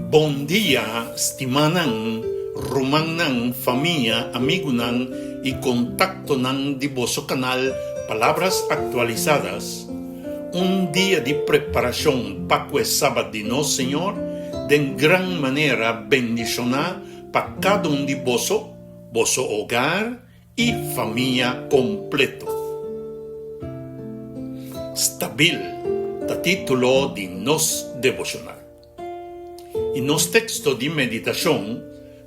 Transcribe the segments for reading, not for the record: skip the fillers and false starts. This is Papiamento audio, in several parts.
Bon dia stimanan, rumannan, famia, amigunan y contactonan di boso canal Palabras Actualizadas. Un dia di preparacion pa cu e Sabat di nos Señor den gran manera bendiciona pa cada un di boso, boso hogar y famia completo. Stabil ta titulo di nos devocional. Y nos texto di meditacion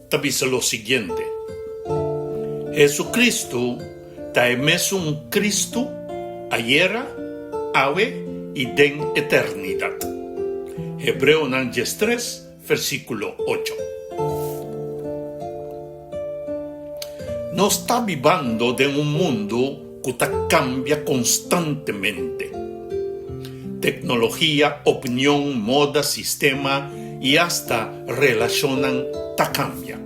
ta bisa lo siguiente, Jesucristo ta e mesun Cristo ayera, awe y den eternidad. Hebreonan diestres, versíkulo ocho. Nos ta bibando den un mundu ku ta kambia konstantemente. Teknologia, opinion, moda, sistema i asta relashonnan ta kambia.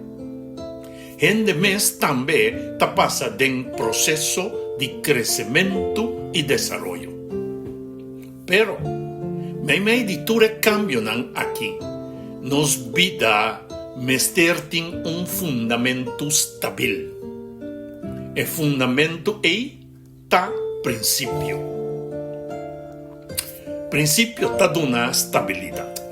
Hende mes tambe ta pasa den proseso di kresementu i desaroyo. Pero, meimei di tur e kambionan aki, nos bida mester tin un fundamentu stabil. E fundamentu ei ta prinsipio. Prinsipio ta duna stabilidat.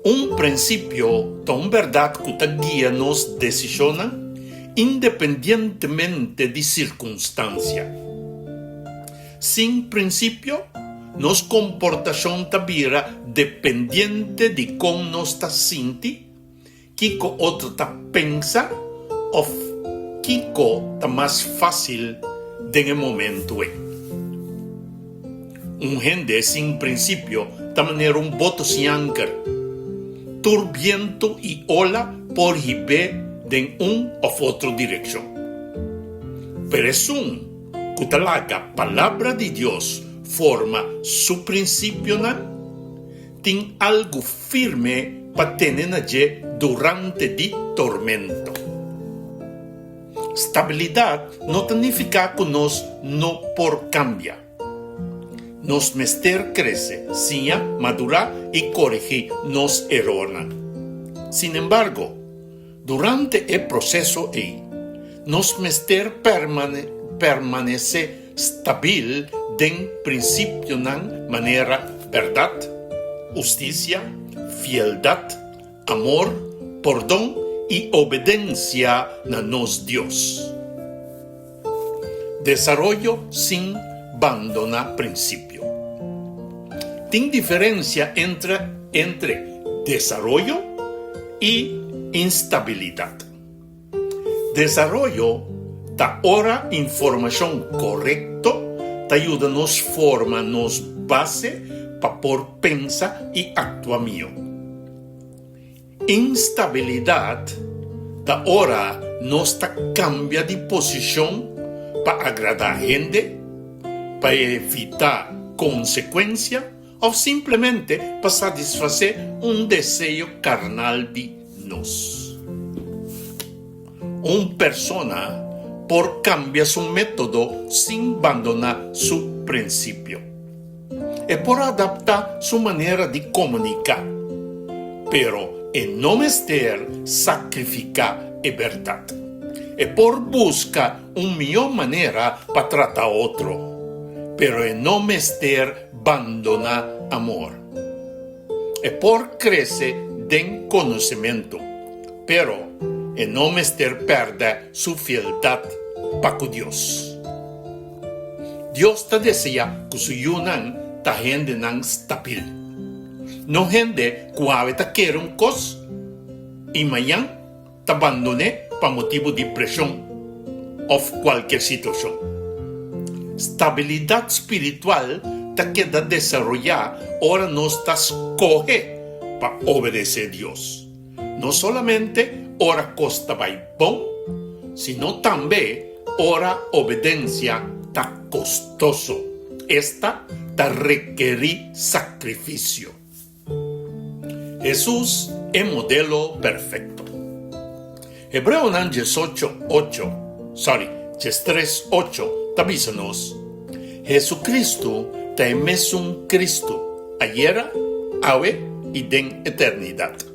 Un prinsipio ta un bèrdat ku ta guia nos desishonnan independientemente di sirkunstansia. Sin prinsipio, nos komportashon ta bira dependiente di kon nos ta sinti, kiko otro ta pensa òf kiko ta mas fásil den e momentu ei. Un hende sin prinsipio ta manera un boto sin anker. Tur bientu i ola por hib'é den un òf otro direkshon. Pero esun ku ta laga Palabra di Dios forma su prinsipionan, tin algu firme pa tene na dje durante di tormento. Stabilidat no ta nifiká ku nos no por kambia. Nos mester krese, siña, madurá i koregí nos erornan. Sinembargo, durante e proseso ei, nos mester permanesé stabil den prinsipionan manera bèrdat, hustisia, fieldat, Amor, pordon i obedensia na nos Dios. Desaroyo sin bandoná prinsipio. Tin diferensia entre entre desaroyo i instabilidat. Desaroyo ta ora informashon korekto ta yuda nos forma nos base pa por pensa i aktua mihó. Instabilidat ta ora nos ta kambia di posishon pa agradá hende, pa evitá konsekuensia òf simplemente pa satisfasé un deseo karnal di nos. Un persona por kambia su método sin bandoná su prinsipio. E por adaptá su manera di komuniká, pero e no mester sakrifiká e bèrdat. E por buska un mihó manera pa trata otro, pero e no mester bandoná amor. E por krese den konosementu, pero e no mester pèrdè su fieldat pa ku Dios. Dios ta deseá ku su yunan ta hendenan stabil, no hende ku awe ta kere un kos i mañan ta bandon'é pa motibu di preshon òf kualke situashon. Stabilidat spiritual ta keda desaroyá ora nos ta skohe pa obedesé Dios, no solamente ora kos ta bai bon, sino tambe ora obedensia ta kostoso, esta, ta rekerí sakrifisio. Hesus e modelo perfekto. Hebreonan diesocho ocho, sorry, diestres ocho ta bisa nos, Hesukristu ta e mesun Kristu ayera, awe i. i den eternidat.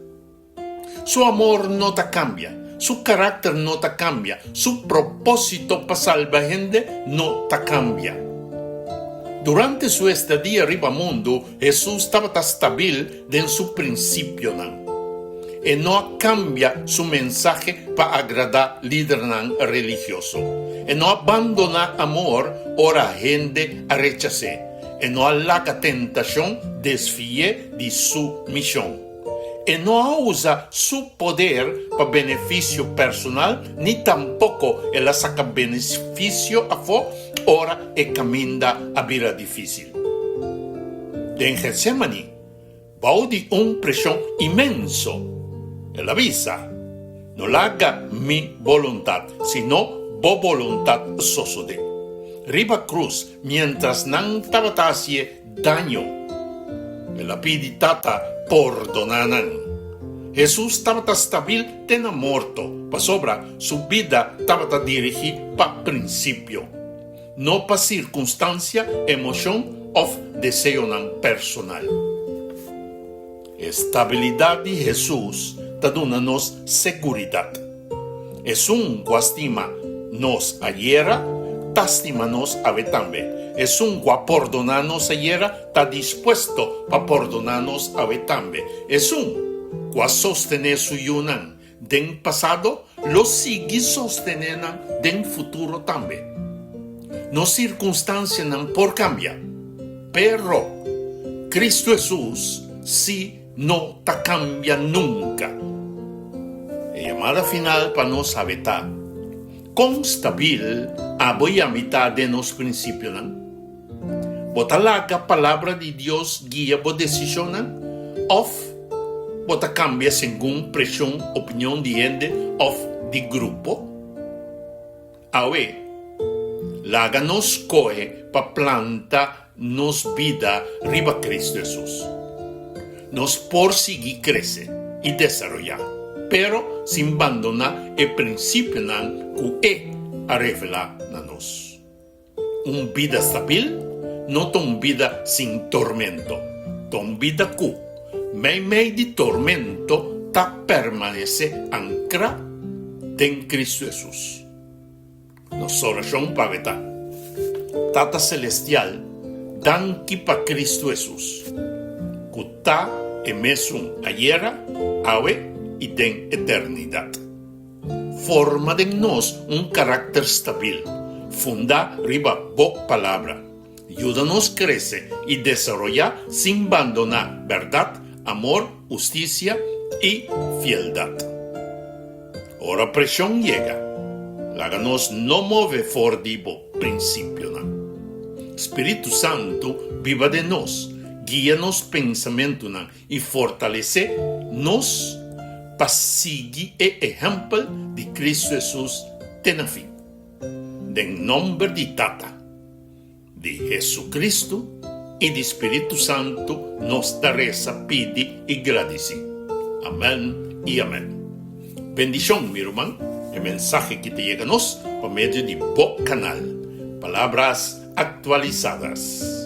Su amor no ta kambia, su karakter no ta kambia, su propósito pa salba hende no ta kambia. Durante su estadia riba mundu, Hesus tabata stabil den su prinsipionan. E no a kambia su mensahe pa agradá lidernan religioso. E no a bandoná amor ora hende a rechas'é. E no a laga tentashon desvi'é di su mishon. E no a usa su poder pa benefisio personal ni tampoko el a saka benefisio afó ora e kaminda a bira difísil. Den Getsémani, bou di un preshon inmenso, el a bisa, No laga mi boluntat, sino bo boluntat sosodé. Riba krus, miéntras nan tabata hasié daño, el a pidi Tata pordoná nan. Hesus tabata stabil te na morto, pasobra su bida tabata dirigí pa prinsipio. no pa sirkunstansia, emoshon òf deseonan personal. E stabilidat di Hesus ta duna nos seguridat. Esun ku a stima nos ayera, ta stima nos awe tambe. Esun ku a pordoná nos ayera, ta dispuesto pa pordoná nos awe tambe. Esun ku a sostené su yunan Den pasado lo sigui sostené nan den futuro tambe. Nos sirkunstansianan por kambia, pero Kristu Hesus sí no ta kambia nunka. E yamada final pa nos awe ta, Kon stabil abo i ami ta den nos prinsipionan? Bo ta laga Palabra di Dios guia bo desishonnan òf bo ta kambia segun preshon, opinion di hende òf di grupo? Awe, laga nos skohe pa planta nos bida riba Kristu Hesus. Nos por sigui krese i desaroyá, pero sin bandoná e prinsipionan ku E a revelá na nos. Un bida stabil no ta un bida sin tormento, ta un bida ku, meimei di tormento, ta permanesé ankrá den Kristu Hesus. Nos orashon pa bo ta, Tata Selestial, danki pa Kristu Hesus, ku ta e mesun ayera, awe i den eternidat. Forma den nos un karakter stabil, fundá riba Bo Palabra. Yuda nos krese i desaroyá sin bandoná bèrdat, amor, hustisia i fieldat. Ora preshon yega, laga nos no move for di Bo prinsipionan. Spiritu Santu biba den nos, guia nos pensamentunan i fortalesé nos pa sigui e ehèmpel di Kristu Hesus te na fin. Den nòmber di Tata, di Hesukristu i di Spiritu Santu nos ta resa, pidi i gradisí. Amèn i amèn. Bendishon, mi ruman, e mensahe ki ta yega nos pa medio di bo kanal, Palabras Actualizadas.